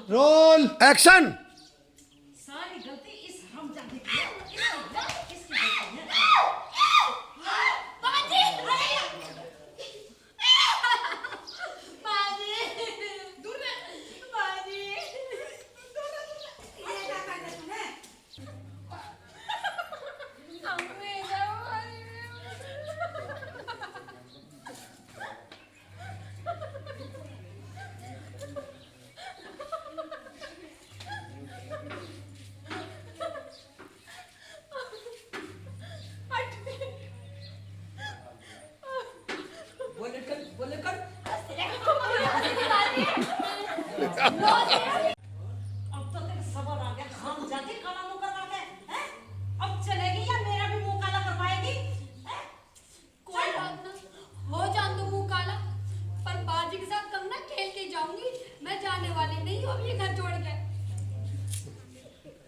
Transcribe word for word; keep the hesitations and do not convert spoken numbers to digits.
Role. Action. सारी गलती इस हरामजादे की है। इसकी गलती, इसकी गलती है। बोले कर, बोले कर। अब तो तेरे सबर आ गया, हरामजादी, काला मुंह करवा के, हैं? अब चलेगी या मेरा भी मुंह काला करवाएगी, हैं? कोई बात ना, हो जान दो मुंह काला, पर बाजी के साथ कंगना खेल के जाऊंगी। मैं जाने वाली नहीं हूँ अब ये घर छोड़